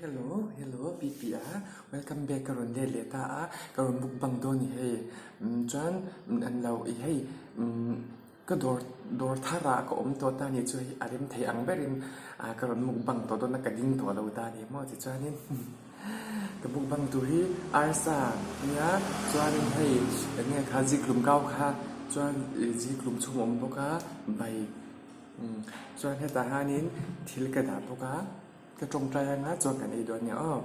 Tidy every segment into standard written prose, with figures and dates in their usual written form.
Hello hello pi pi a welcome back ka rawn let leh ta a ka rawn mukbang dawn ni hei chuan an lo i hei ka dawr dawr thar ah ka awm tawh ta ni chu hei a rem thei ang berin ah ka rawn mukbang tawh dawn a ka ding tawh lo ta ni maw tichuanin ka mukbang tur hi arsa nia chuanin hei eng nge kha zikhlum kau kha chuan ih zikhlum chhung a awm bawk a bai chuan hetah hianin thil ka dah bawk a. Ka tawngtai anga chuan kan ei dawn nia aw.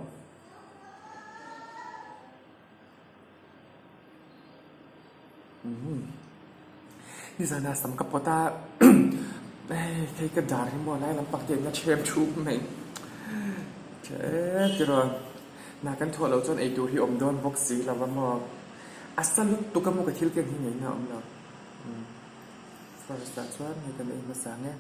Umm nizanah sam ka pawt a hei hei ka dar hi maw lai lampang te hian a ṭhem ṭhup mai ṭhe tiraw hna kan thawh loh chuan eitur hi awm dawn bawk si lo va maw a sa lutuk a maw ka thil ken hi ngei na a awm lo first ah chuan hei kan ei hmasa ang e.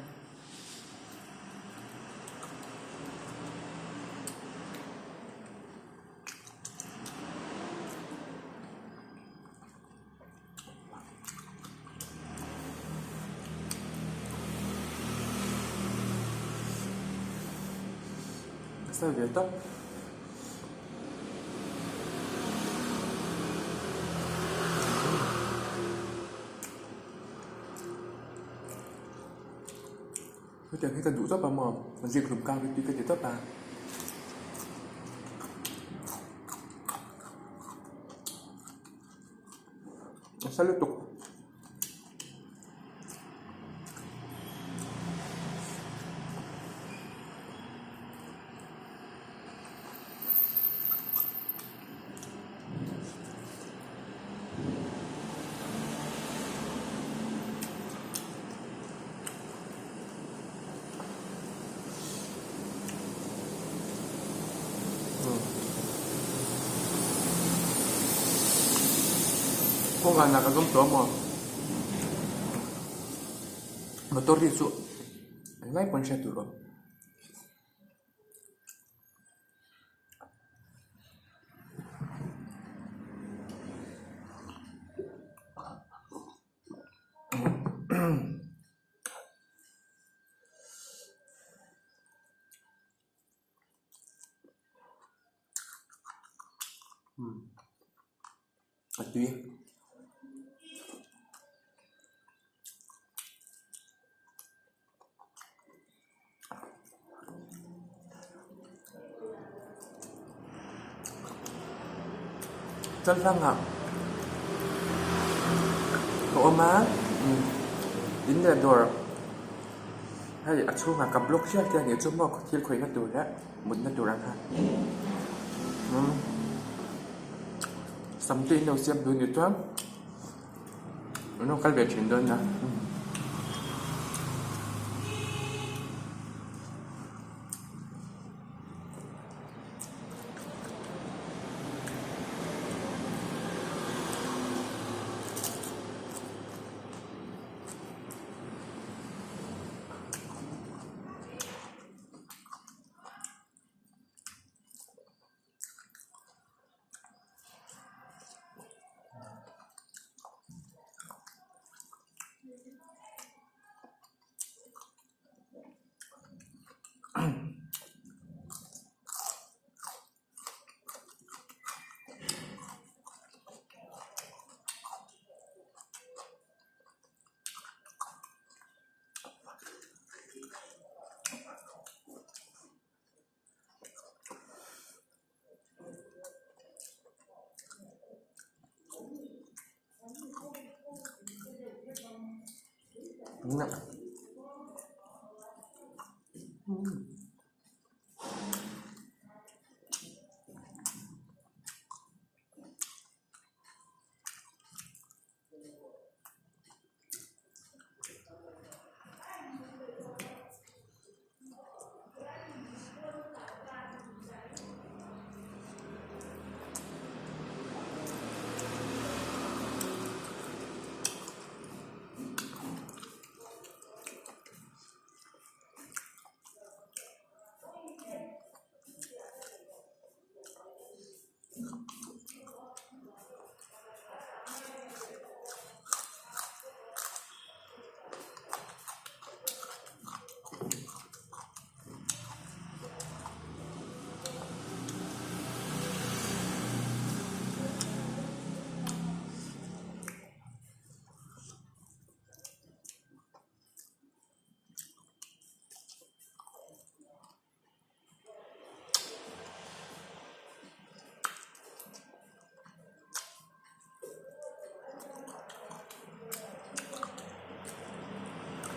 Sa ve tawp. Hetiang hi ka duh tawp a maw zikhlum kang hi tui ka ti tawp a. A sa lutuk. Kawngah ka zawm tawh a maw motor hi chu engmah pawn hriat tur a awm. A tui. Chalhlangah ka awm a in leh dawr hei a chhungah ka block hial te a nih chu maw thil khawihna tur leh mutna tur ang kha sam te in lo siam duh a nih chuan. An rawn kal ve thin dawn nia.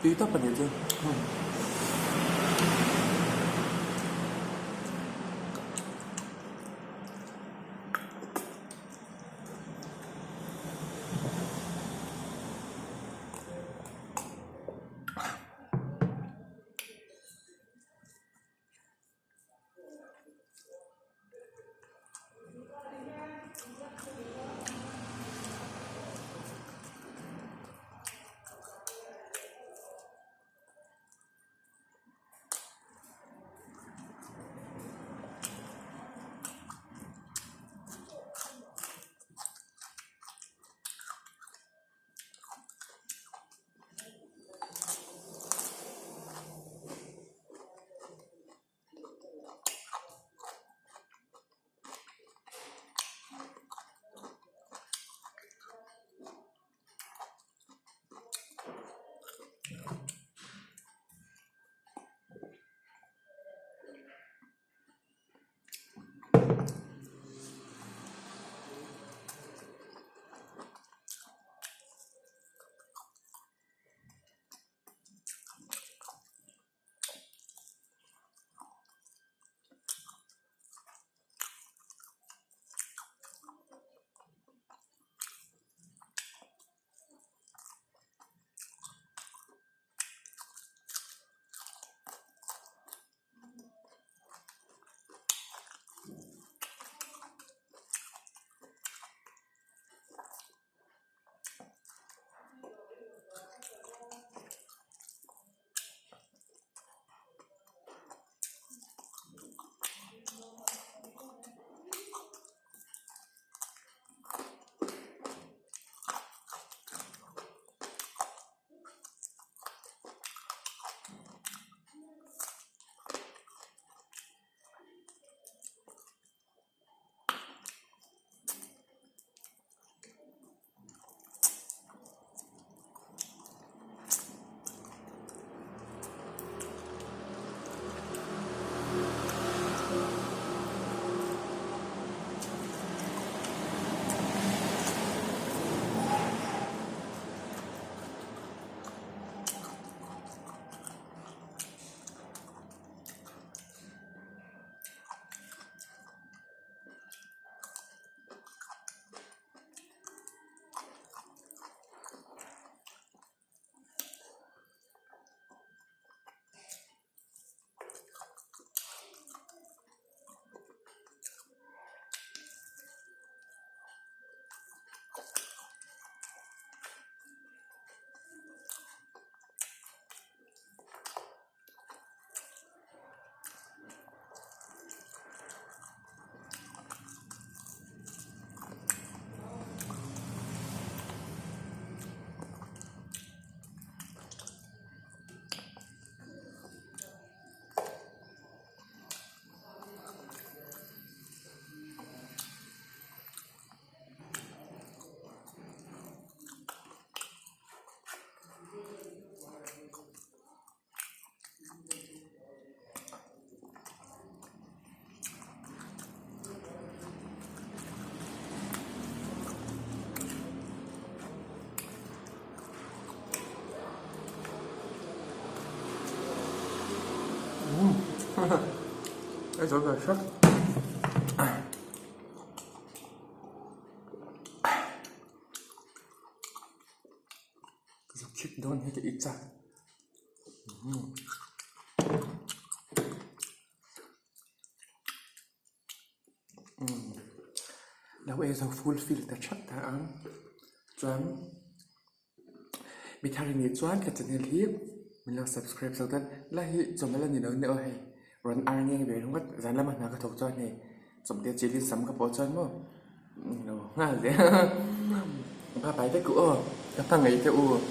Tui tawp a nih chu. Ei zo ve hrep. Ka zuk chhip dawn hi ka i chak. Lo ei zo full fill ta thap ta ang chuan mi thar nih chuan ka channel hi min lo subscribe zawk dawn la hi chawhmeh la ni lo nia aw hei rawn ar ngeng ve ringawt zan lama hna ka thawk chuan hei chawp te chilhin sam ka pawh chuan maw lo nghal leh bye bye vek u aw ka hmangaih te u.